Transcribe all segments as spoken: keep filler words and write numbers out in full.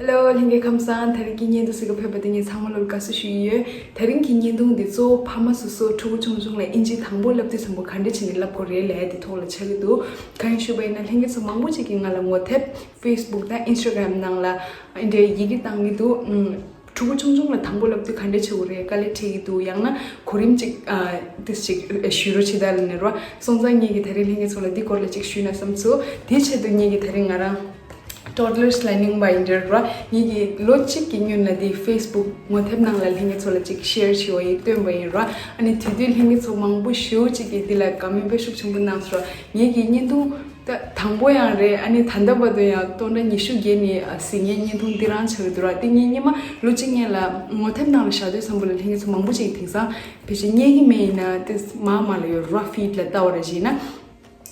Hello ལྷན་རྒྱས་ཁམས་བཟང་། དེ་རིང་གི་བརྙན་ཐུང་གཟིགས་ག་ཕེབས་པ་དེ་ངས་ཚང་མ་ལོ་ལ་དགའ་བསུ་ཞུ་ཡི་ཡོད། དེ་རིང་གི་བརྙན་ཐུང་འདི་གཙོ་བོ་ཕ་མ་སོ་སོ་ཕྲུ་གུ་ཆུང་ཆུང་ལ་ཨིན་ཇི་དང་པོ་བསླབ་དུས་ཙམ་པོ་ག་འདྲ་བྱས་ནས་བསླབ་དགོས་རེད་ལབ་ཡ་དེ་ཐོག་ལ་ཆགས་ཀྱི་འདུག་གང་ཡིན་ཞུས་པ་ཡིན་ན་ལྷན་རྒྱས་ཚོ་མང་པོ་ཅིག་གིས་ང་ལ་ངོ་དེབ་Facebook་དང་Instagram་ནང་ལ་འདི་འདྲའི་ཡི་གེ་བཏང་གི་འདུག་ཨུམ། ཕྲུ་གུ་ཆུང་ཆུང་ལ་དང་པོ་བསླབ་དུས་ག་འདྲ་བྱེད་དགོས་རེད། དཀའ་ལས་འཕྲད་ཀྱི་འདུག་ཡང་ན་གོ་རིམ་ཅིག་ཨ་ཏིས་ཅིག་ཞུ་རོགས་བྱེད་ད་ལབ་ནས་རོ། སོང་ཙང་ངེད་ཀྱིས་དེ་རིང་ལྷན་རྒྱས་ཚོ་ལ་འདི་སྐོར་ལ་ཅིག་ཞུས་ན་བསམ་སོང་། དེའི་ཆེད་དུ་ངེད་ཀྱིས་དེ་རིང་ང་རང་Toddler's Learning Binder་རོ། ངེད་ཀྱིས་ལོ་གཅིག་གི་སྔོན་ལ་འདི་Facebook་ངོ་དེབ་ནང་ལ་ལྷན་རྒྱས་ཚོ་ལ་ཅིག་share་བྱས་པ་ཡིན། བཏོན་པ་ཡིན་རོ། ཨ་ནི་དེ་དུས་ལྷན་རྒྱས་ཚོ་མང་པོ་ཞེ་པོ་ཅིག་གིས་འདི་ལ་དགའ་མོས་དཔེ་ཤུགས་ཆེན་པོ་གནང་སོང་། ངེད་ཀྱི་བརྙན་ཐུང་ད་དང་པོ་ཡང་རེད། ཨ་ནི་ད་ལྟ་བར་དུ་ཡང་སྟོང་ཕྲག་ཉི་ཤུ་བརྒལ་ནས་གཟིགས་མཁན་བརྙན་ཐུང་འདི་རང་ཆགས་ཀྱི་འདུག་ར། དེ་ངས་སྔོན་མ་ལོ་གཅིག་སྔོན་ལ་ངོ་དེབ་ནང་ལ་བཞག་དུས་ཙམ་པ་ལ་ལྷན་རྒྱས་ཚོ་མང་པོ་ཅིག་དེང་སང་ཕལ་ཆེར་རྙེད་ཀྱི་མེད། ཡིན་ན་དེ་མར་མར་ལ་ཡོད་ར། Feed་ལ་ལྟ་བ་ར་བྱས་ན།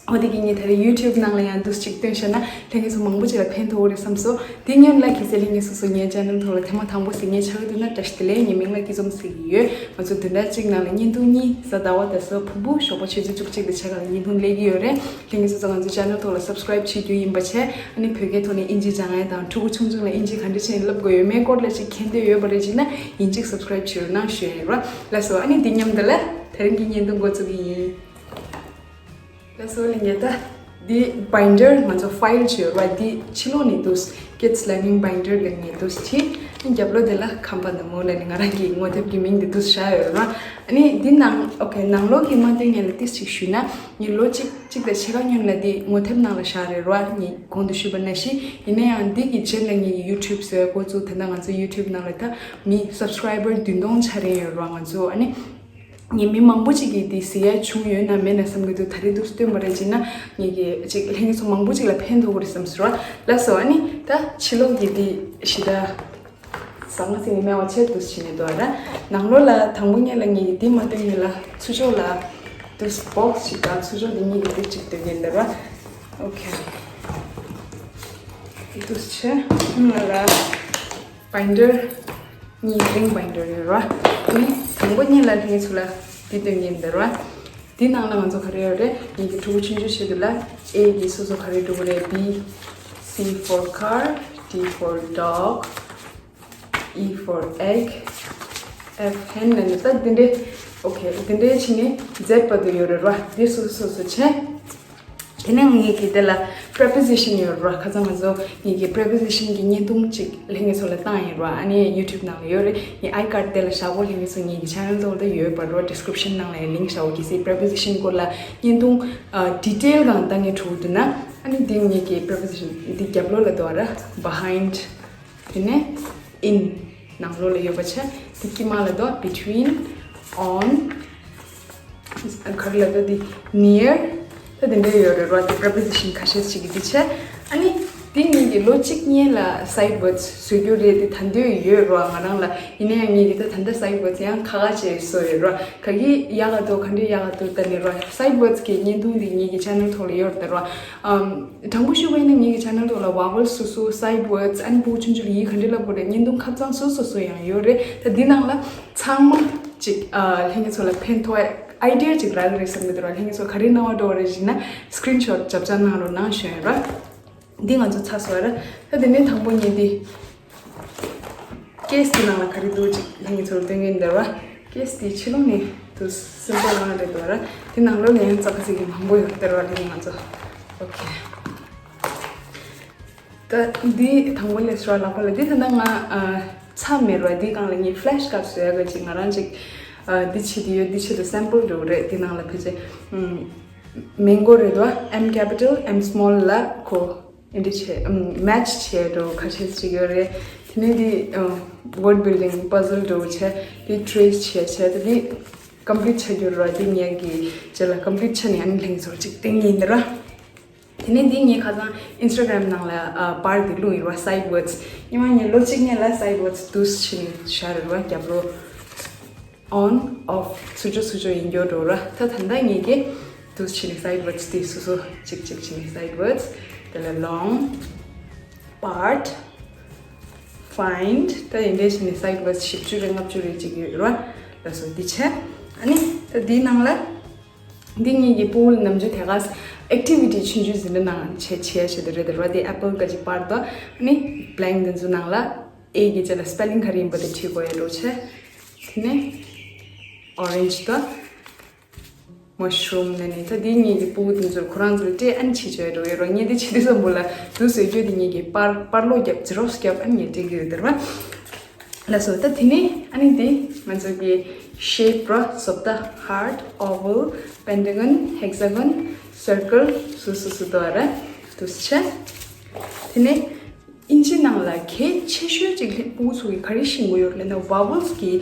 འོ་དེ་གི་ངས་ད་རེས་YouTube་ནང་ལ་ཡང་འདུག་ཅིག་བཏོན་བཞག་ན་ལྷན་རྒྱས་ཚོ་མང་པོ་ཅིག་ལ་ཕན་ཐོགས་རེད་བསམ་སོང་། དེ་སྔོན་ལ་གལ་སྲིད་ལྷན་རྒྱས་སོ་སོ་ངའི་channel་ཐོག་ལ་ཐེངས་མ་དང་པོ་གཟིགས་མཁན་ཆགས་ཀྱི་འདུག་ན་བཀྲ་ཤིས་བདེ་ལེགས། ངའི་མིང་ལ་སྐྱིད་འཛོམས་ཟེར་གྱི་ཡོད། ང་ཚོ་བདུན་ཕྲག་གཅིག་ནང་ལ་བརྙན་ཐུང་གཉིས་གཟའ་ཟླ་བ་དང་གཟའ་ཕུར་བུ་ཞོགས་པ་ཆུ་ཚོད་བཅུ་གཅིག་དང་ཕྱེད་ཀ་ལ་བརྙན་ཐུང་སླེབས་ཀྱི་ཡོད་རེད། ལྷན་རྒྱས་ཚོ་ང་ཚོའི་channel་ཐོག་ལ་subscribe་བྱེད་རྒྱུ་ཡིན་པ་བྱས། ཨ་ནི་བོད་སྐད་ཐོག་ནས་ཨིན་ཇི་སྦྱང་ཡ་དང་ཕྲུ་གུ་ཆུང་ཆུང་ལ་ཨིན་ཇི་ག་འདྲ་བྱས་ནས་བསླབ་དགོས་ཡོད་མེད་སྐོར་ལ་ཅིག་མཁྱེན་འདོད་ཡོད་པ་རེད་བྱས་ན་ཡིན་གཅིག་subscribe་བྱེད་རོགས་གནང་ཞུ་ཡ་ཡིན་རོ། ལགས་སོ། ཨ་ནི་འདི་མཉམ་དུ་ལ་དེ་རིང་གི་བརྙན་ཐུང་འགོ་བཙུགས་ཀྱི་ཡིན། ལགས་སོ་ལྷན་རྒྱས། ད་འདི་binder་ང་ཚོ་file་བྱས་ཡོད་ར། འདི་ཕྱི་ལོགས་ནས་འདུག Kids Learning Binder་ལབ་ནས་འདུག་བྲིས། རྒྱབ་ལོགས་དེ་ལ་ཁམས་པ་ནག་མོ་ལབ་ནས་ང་རང་གི་ངོ་དེབ་ཀྱི་མིང་འདི་འདུག་བཞག་ཡོད་ར། ཨ་ནི་འདི་ནང་okay་ནང་ལོགས་ཀྱི་མ་བཏོན་སྔོན་ལ་ཏིས་ཅིག་ཞུས་ན། ངས་ལོ་གཅིག་གཅིག་དང་ཕྱེད་ཀ་སྔོན་ལ་འདི་ངོ་དེབ་ནང་ལ་བཞག་རེད་ར། ངས་གོང་དུ་ཞུས་པ་ནང་བཞིན། ཡིན་ན་ཡང་འདི་གི་རྗེས་ལ་ངས་YouTube་བཟོས་འགོ་བཙུགས། ད་ལྟ་ང་ཚོ་YouTube་ནང་ལ་ད་མི་subscriber་བདུན་སྟོང་ཆགས་རན་ཡོད་ར། ང་ཚོ་ཨ་ནི། ངས་མི་མང་པོ་ཅིག་གིས་འདི་གཟིགས་ཡ་བྱུང་ཡོད་ན་མེད་ན་བསམ་གྱི་འདུག་ད་རེས་འདུག་སྟོན་པ་རེད་བྱས་ན་ངས་ཀྱི་ཅིག་ལྷན་རྒྱས་ཚོ་མང་པོ་ཅིག་ལ་ཕན་ཐོགས་ཀྱི་རེད་བསམ་སོང་ར། ལགས་སོ། ཨ་ནི་ད་ཕྱི་ལོགས་ཀྱི་འདི་ཞེ་དྲག་ཟང་ཟིང་གི་མེད་པ་བྱས་འདུག་བྱས་ནས་འདུག་ར། ནང་ལོགས་ལ་དང་པོ་ཉིད་ལ་ངས་ཀྱི་འདི་མ་སྟོན་སྔོན་ལ་ཚུར་ཕྱོགས་ལ་འདུག་box་ཞིག་དང་ཚུར་ཕྱོགས་འདི་གཉིས་ཀྱི་འདི་ཅིག་སྟོན་གྱི་འདུག་ར། Okay། འདུག་བྱས་སྔོན་ལ་binder་གཉིས་ring binder་ཡོད་ར། ཨ་ནི་དང་པོ་ཉིད་ལ་ལྷན་རྒྱས་ཚོ་ལ་འདི་སྟོན་གྱི་ཡིན་འདི་ར། འདི་ནང་ལ་ང་ཚོ་ག་རེ་ཡོད་རེད། ངེད་ཀྱི་ཕྲུ་གུ་ཆུང་ཆུང་ཆེད་དུ་ལ་A་གི་སོ་སོ་ག་རེ་འགྲོ་གི་རེད། B, C for car, D for dog, E for egg, F hen་ལ་ནི་ད་འདི་འདྲའི་okay་འདི་འདྲའི་ཕྱི་ནས་Z་བར་དུ་ཡོད་རེད་ར། འདི་སོ་སོ་སོ་སོ་བྱས། དེ་ནས་ངེད་ཀྱི་དེ་ལ་preposition་ཡོད་ར། ཁ་སང་ང་ཚོ་ངེད་ཀྱི་preposition་གི་བརྙན་ཐུང་ཅིག་ལྷན་རྒྱས་ཚོ་ལ་བཏང་ཡིན་ར། ཨ་ནི་YouTube་ནང་ལ་ཡོད་རེད། ངའི་iCard་དེ་ལ་བཞག་གོ། ལྷན་རྒྱས་ཚོ་ངེད་ཀྱི་channel་ཐོག་ལ་ཡོད་པ་རོ། description་ནང་ལ་ཡང་link་བཞག་གོ། གལ་སྲིད་preposition་སྐོར་ལ་བརྙན་ཐུང་ཨ་detail་གང་ལྟ་ངའི་ཕྲུ་གུ་འདུག་ན། ཨ་ནི་འདི་ངེད་ཀྱི་preposition་འདི་རྒྱབ་ལོགས་ལ་འདུག་ར། Behind། དེ་ནས་in། ནང་ལོགས་ལ་ཡོད་པ་བྱས། དེ་དཀྱིལ་མ་ལ་འདུག between, on། ག་རེ་ལབ་ད་འདི་near། ད་དེ་འདྲའི་ཡོད་རེད་ར། དེ་preposition་ཁ་ཤས་ཅིག་གི་འདི་བྱས། ཨ་ནི་འདི་ངེད་ཀྱི་ལོ་གཅིག་སྔོན་ལ་side words་བཟོ་རྒྱུ་རེད། དེ་ད་འདོད་ཡོད་ར་ང་རང་ལ། ཡིན་ན་ཡང་ངེད་ཀྱི་ད་ད་ལྟ་side words་ཡང་ཁག་ཁག་ཅིག་བཟོ་ཡོད་ར། ག་གི་ཡག་ག་འདུག་ག་འདྲའི་ཡག་ག་འདུག་ལྟ་ནས་ར། Side words་གི་བརྙན་ཐུང་འདི་ངེད་ཀྱི་channel་ཐོག་ལ་ཡོད་རེད་ད་ར། ཨམ། དྲང་པོ་ཞུས་པ་ཡིན་ན་ངེད་ཀྱི་channel་ཐོག་ལ་vowel་སོ་སོ། Side words། ཨ་ནི་ཕྲུ་གུ་ཆུང་ཆུང་ལ་ཡིག་ག་འདྲ་བསླབ་དགོས་རེད། བརྙན་ཐུང་ཁ་བྱང་སོ་སོ་སོ་ཡང་ཡོད་རེད། ད་འདི་ནང་ལ་ཚང་མ་ཅིག་ཨ། ལྷན་རྒྱས་ཚོ་ལ་ཕན་ཐོགས་idea་ཅིག་རག་གི་རེད་བསམ་གྱི་འདུག་ར། ལྷན་རྒྱས་ཚོ་ག་རེ་གནང་བ་འགྲོ་བ་རེད་ཟེར་ན་screenshot་རྒྱབ་རྒྱབ་གནང་རོགས་གནང་ཞུ་ཡ་ར། འདི་ང་ཚོ་ཚར་སོང་ར། ད་དེ་ནས་དང་པོ་ངས་འདི་case་དེ་ནང་ལ་ག་རེ་འདུག་ཅིག་ལྷན་རྒྱས་ཚོར་སྟོན་གྱིན་འདུག་ར། case་དེ་ཕྱི་ལོགས་ནས་དུ་simple་རང་རེད་འདུག་ར། དེ་ནང་ལོགས་ལ་ཡང་ཙག་ཙིག་གི་མང་པོ་ཡོད་དེ་ར། ལྷན་རྒྱས་ང་ཚོ་okay། ད་འདི་དང་པོ་ལས་སུ་ར་ལག་པ་ལ་འདི་ད་ལྟ་ང་ཨ། ཚ་མེད་ར། འདི་སྒང་ལ་ངས་flashcard་བཟོ་ཡ་ག་ཅིག་ང་རང་ཅིག་ཨ། འདི་བྱེད་དེ་ཡོད། འདི་ཆེད་དུ་sample་འགྲོ་གི་རེད། འདི་ནང་ལ་ཕལ་ཆེར་ཨམ། mango་རེད་དོ། M capital M small་ལ་ཁོ་འདི་བྱས་ཨམ། match་བྱས་འགྲོ་ཁ་ཤས་ཅིག་ཡོད་རེད། དེ་ནས་འདི་ཨ། word building puzzle་འགྲོ་བྱས། འདི་trace་བྱས་བྱས་ད་འདི་complete་བྱ་རྒྱུ་ར། འདི་ངས་ཀྱི་རྗེས་ལ་complete་བྱས་ནས་ཨ་ནི་ལྷན་རྒྱས་ཚོར་ཅིག་སྟོན་གྱིན་འདུག་ར། དེ་ནས་འདི་ངས་ཁ་སང་Instagram་ནང་ལ་ཨ། པར་འདི་བླུགས་ཡིན་ར། side words། སྔོན་མ་ངས་ལོ་གཅིག་སྔོན་ལ་side words་འདུག་སེ་བྱས་ནས་བཞག་རེད་ར། རྒྱབ་ལོགས་on off་ཚུར་ཕྱོགས་ཚུར་ཕྱོགས་ཡིན་རྒྱུ་འགྲོ་ར། ད་ད་ལྟ་ངས་ཀྱི་འདུག་སེ་བྱས་ནས་side words་འདི་སོ་སོ་གཅིག་གཅིག་བྱས་ནས་side words། དེ་ལ་long, part, find། ད་དེ་འདྲས་བྱས་ནས་side words་བཞི་བཅུ་རེ་ལྔ་བཅུ་རེ་གཅིག་ཡོད་ར། ལགས་སོ། འདི་བྱས། ཨ་ནི་ད་འདིའི་ནང་ལ། འདི་ངེད་ཀྱི་སྤུ་གུ་ལ་ནམ་རྒྱུན་དེ་ག་ ཨེག་ཊི་བི་ཊི་ཆུང་ཆུང་ཟིན་ན་ནང་བྱེད་བྱེད་ཡ་བྱེད་དེ་རེད་དེ་ར། དེ་ཨེ་པལ་ག་ཅིག་པར་དོ། ཨ་ནི་བྷ་ལེང་དེ་ཚོ་ནང་ལ་ཨེ་གི་རྗེས་ལ་སི་པེ་ལིང་ག་རེ་ཡིན་པ་དེ་བྲིས་དགོས་ཡ་འགྲོ་བྱས། དེ་ནས་ཨོ་རེན་ཇི་དོ། མ་ཤུ་རུམ་ནས་ནི་ད་དེ་གཉིས་ཀྱི་སྤུ་གུ་དེ་ཚོར་ཁོ་རང་ཚོར་སྤྲད་ཨན་ཆེ་ཆོས་འགྲོ་ཡོད་རོ། ངས་དེ་ཆེ་དུས་ཙམ་པོ་ལ་དུ་བཟོས་རྒྱུ་དེ་གཉིས་ཀྱི་པར་པར་ལོག་རྒྱབ་ཛི་རོག་སི་རྒྱབ་ཨན་ངས་སྤྲད་ཀྱི་ཡོད་དེ་ར། ལགས་སོ། ད་དེ་ནས་ཨ་ནི་དེ་ང་ཚོ་གི་ཤེབ་ར་བཟོ་ལྟ་heart, oval, pentagon, hexagon, circle སོ་སོ་སོ་དོ་ར་དུ་ཆེ། དེ་ནས་ཨིན་ཇི་ནང་ལ་གལ་ཆེ་ཤོས་ཅིག་ལྷན་པོ་ཚོ་གི་ག་རེ་ཤེས་དགོས་ཡོད་ལབ་ན་vowels གི་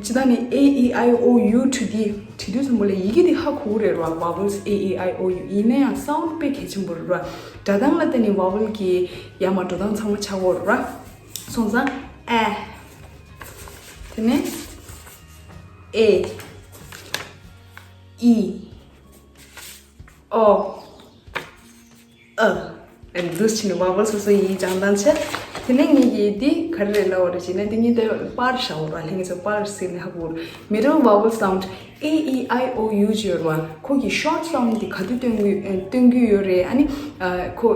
ཇི་ལྟར་ནི་A E I O U to D བྲིས་དུས་ཙམ་པོ་ལ་ཡི་གེ་འདི་ཧ་གོ་གི་རེད་ར། vowels A E I O U ཡིན་ན་ཡང་sound དཔེ་གལ་ཆེན་པོ་རེད་ར། སྒྲ་གདངས་ལ་བརྟེན་ནས་vowel གི་ཡར་མར་འགྲོ་སྟངས་ཚང་མ་ཆགས་ཀྱི་ཡོད་རེད་ར། སོང་ཙང་ཨ། དེ་ནས་ཨེ། ཨི། ཨོ། ཨ། ཨ་ནི་འདུག་བྱས་ནས་vowel སོ་སོ་ཡི་སྦྱང་སྟངས་བྱས། དེ་ནས་ངེད་ཀྱིས་འདི་ག་རེ་རེད་ལབ་པ་རེད་ཅེ་ན། འདི་ངེད་ལྟ་བུ་པར་བཞག་པ་རེད། ལྷན་རྒྱས་ཚོ་པར་ཟེར་ནས་ཧ་གོ། Middle vowel sound A E I O U ཅེས་ཡོད་རེད་བ། ཁོ་གི་short sound འདི་ག་དུས་སྟོན་གི་ཨ་སྟོན་གི་ཡོད་རེད། ཨ་ནི་ཨ་ཁོ་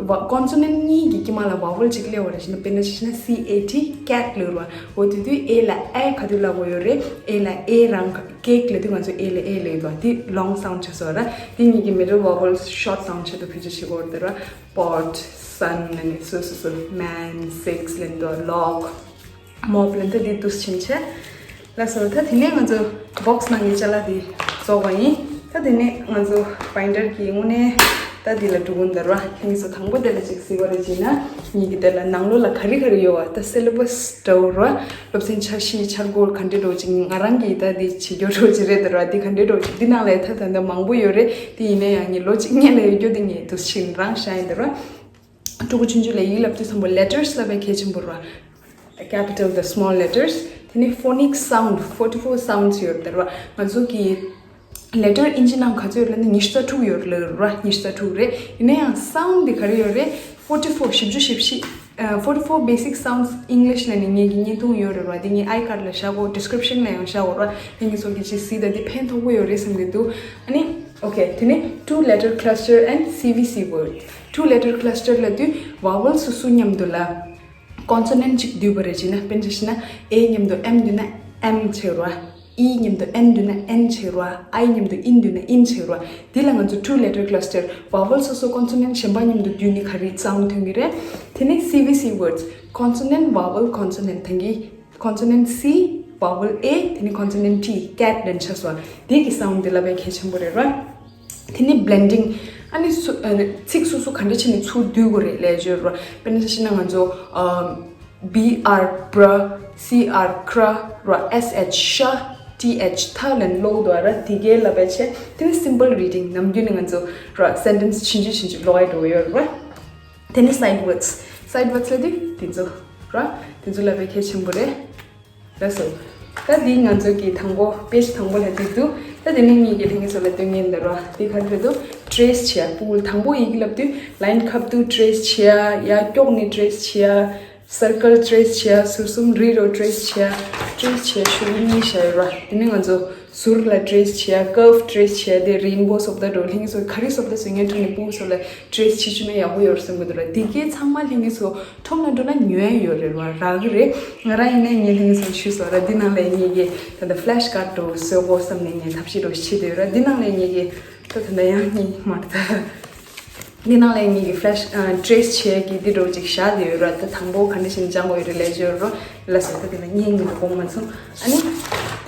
ཝ་consonant གཉིས་ཀྱི་དཀྱིལ་མ་ལ་vowel གཅིག་སླེབས་པ་རེད་ཅེ་ན། དཔེར་ན་ཆ་བཞག་ན་C A T cat ལབ་རེད་བ། འོ་དེ་དུས་A ལ་ཨེ་ག་དུས་ལབ་དགོས་ཡོད་རེད། A ལ་ཨེ་རང་ཀེག་ལབ་དུས་ང་ཚོ་ཨེ་ལ་ཨེ་ལབ་ཡོད་པ། འདི་long sound ཆགས་སོང་ར། འདི་གཉིས་ཀྱི་middle vowels short sound ཆེད་དུ་བེད་སྤྱོད་བྱེད་དགོས་རེད་དེ་ར། pot, sun ལབ་ནས་སོ་སོ་སོ། man, six ལབ་འདུག log, mop ལབ་འདུག་འདི་འདུག་ཕྱིན་ཆད། ལགས་སོ། ད་དེ་ནས་ང་ཚོ་box ནང་གི་ཅ་ལག་འདི་རྫོགས་པ་ཡིན། ད་དེ་ནས་ང་ཚོ་binder གི་དངོས་གནས་ད་འདི་ལ་འགྲོ་གི་འདུག་ར། ལྷན་རྒྱས་ཚོ་དང་པོ་དེ་ལ་ཅིག་གཟིགས་པ་རེད་ཅེ་ན། གཉིས་ཀྱི་དེ་ལ་ནང་ལོགས་ལ་ག་རེ་ག་རེ་ཡོད་བ། ད་syllabus འདྲ་བོ་ར། སློབ་ཚན་འཆར་གཞི་འཆར་སྒོ་ག་འདྲ་འདྲ་བོ་ཅིག་ང་རང་གིས་ད་འདི་བྱེད་རྒྱུ་འདྲ་བོ་ཅིག་རེད་དེ་ར། འདི་ག་འདྲ་འདྲ་བོ་ཅིག་འདི་ནང་ལ་ད་ད་ལྟ་མང་པོ་ཡོད་རེད། དེ་ཡིན་ན་ཡང་ངས་ལོ་གཅིག་སྔོན་ལ་ཡོད་རྒྱུ་དེ་ངས་འདུག་ཕྱིན་རང་བཞག་ཡིན་དེ་ར། ཕྲུ་གུ་ཆུང་ཆུང་ལ་ཡིག་ལབ་དུས་ཙམ་པོ་letters ལབ་པའི་གལ་ཆེན་པོ་ར། Capital དང་small letters། དེ་ནས་phonic sound forty four sounds ཡོད་དེ་ར། ང་ཚོ་གི་letter ཨིན་ཇི་ནང་ག་ཚོད་ཡོད་ལབ་ན་ཉི་ཤུ་རྩ་དྲུག་ཡོད་ལབ་ར། ཉི་ཤུ་རྩ་དྲུག་རེད། ཡིན་ན་ཡང་sound དེ་ག་རེ་ཡོད་རེད། forty four བཞི་བཅུ་ཞེ་བཞི། ཨ་forty four basic sounds English ལབ་ནས་ངེད་ཀྱི་བརྙན་ཐུང་ཡོད་རེད་བ། དེ་ངའི་I card ལ་བཞག་གོ། description ལ་ཡང་བཞག་གོ་ར། དེ་ངེད་ཚོ་གི་ཅིག་གཟིགས་དང་དེ་ཕན་ཐོགས་པོ་ཡོད་རེད་བསམ་གི་འདུག་ཨ་ནི་okay དེ་ནས་two letter cluster and C V C word. Two letter cluster ལབ་དུས་vowel སོ་སོ་མཉམ་དུ་ལ་consonant གཅིག་འདུས་པ་རེད་ཅེ་ན། དཔེར་ན་ཆ་བཞག་ན་A མཉམ་དུ་M འདུས་ན་M ཆགས་ར། E མཉམ་དུ་N འདུས་ན་N ཆགས་ར། I མཉམ་དུ་IN འདུས་ན IN ཆགས་ར། འདི་ལ་ང་ཚོ་two letter cluster vowel སོ་སོ་consonant གཞན་པ་མཉམ་དུ་བསྡུས་ནས་ག་རེ་sound ཐོན་གི་རེད། དེ་ནས C V C words consonant vowel consonant ཐང་གི་consonant C vowel A དེ་ནས་consonant T cat ལབ་ཆགས་སོང་། འདི་གི་sound འདི་ལ་དཔེ་གལ་ཆེན་པོ་རེད་ར། དེ་ནས་blending ཨ་ནི་སུ་ཨ་ནི་ཚིག་སོ་སོ་ག་འདྲ་བྱས་ནས་ཚུར་བསྡུ་དགོས་རེད་ལབ་བརྗོད་ར། དཔེར་ན་ཆ་བཞག་ན་ང་ཚོ་ཨ། B R br, C R cr, ར། S H ཤ, T H ཐ་ལབ་ནས་ཀློག་འདུག་ར། དེ་གའི་ལབ་པའི་ཆེད་དེ་ནི་simple reading ནམ་རྒྱུན་ནས་ང་ཚོ་ར་sentence ཆུང་ཆུང་ཆུང་ཆུང་ཀློག་ཡ་འགྲོ་གི་ཡོད་རེད་བ། དེ་ནི་side words, side words ལབ་དུས་དེ་ཚོ་ར། དེ་ཚོ་ལབ་པའི་གལ་ཆེན་པོ་རེད། ལགས་སོ། ད་འདི་ང་ཚོ་གི་དང་པོ་page དང་པོ་ལ་འདི་འདུག་ད་དེ་ནི་ངེད་ཀྱི་ལྷན་རྒྱས་ཚོ་ལ་སྟོན་མཁན་འདི་ར། འདི་ག་རེ་རེད་འདུག trace བྱེད་ཡ། སྤུ་གུ་དང་པོ་ཡི་གེ་ལབ་དུས་line ཁ་བསྡུ་trace བྱེད་ཡ། ཡ་ཀྱོག་ནས་trace བྱེད་ཡ། circle trace བྱེད་ཡ། ཟུར་གསུམ་རི་རོ་trace བྱེད་ཡ། trace བྱེད་ཡ་ཤུ་གུ་གཉིས་བཞག་ཡོད་ར། དེ་ནི་ང་ཚོ་ཟུར་ལ་trace བྱེད་ཡ། curve trace བྱེད་ཡ། དེ་rainbow བཟོ་ལྟ་འགྲོ། ལྷན་རྒྱས་ཚོ་ག་རེ་བཟོ་ལྟ་བཟོ་མཁན་ཐོག་ནས་སྤུ་གུ་ཚོ་ལ་trace བྱེད་བཅུག་ན་ཡག་པོ་ཡོད་རེད་བསམ་གི་འདུག་ར། དེ་གའི་ཚང་མ་ལྷན་རྒྱས་ཚོ་ཁྲོམ་ལ་འགྲོ་ན་ཉོ་ཡ་ཡོད་རེད་བ། རག་གི་རེད། ང་རང་ཡིན་ནའི་ངའི་ལྷན་རྒྱས་ཚོ་ཞུས་སོང་ར། འདི་ནང་ལ་ངེད་ཀྱིས་ད་ལྟ་flash card འགྲོ་བཟོ་དགོས་བསམ་ནས་ངས་ཐབས་ཤེས་འགྲོ་བྱེད་དུ་ཡོད་ར། འདི་ནང་ལ་ངེད་ཀྱིས་ད་ད་ལྟ་ཡང་གཉིས་མ་རེད་ད། འདི་ནང་ལ་ངེད་ཀྱིས་flash trace བྱེད་ཀྱི་འདི་འགྲོ་ཅིག་བཞག་དེ་ཡོད་ར། ད་དང་པོ་ག་འདྲ་ཞིག་སྦྱང་དགོས་ཡོད་རེད་ལས་བྱོས་རོ། ལ་སོ་ད་དེ་ལ་ངས་ངེད་ཀྱི་དགོངས་མ་ཚོམ། ཨ་ནི་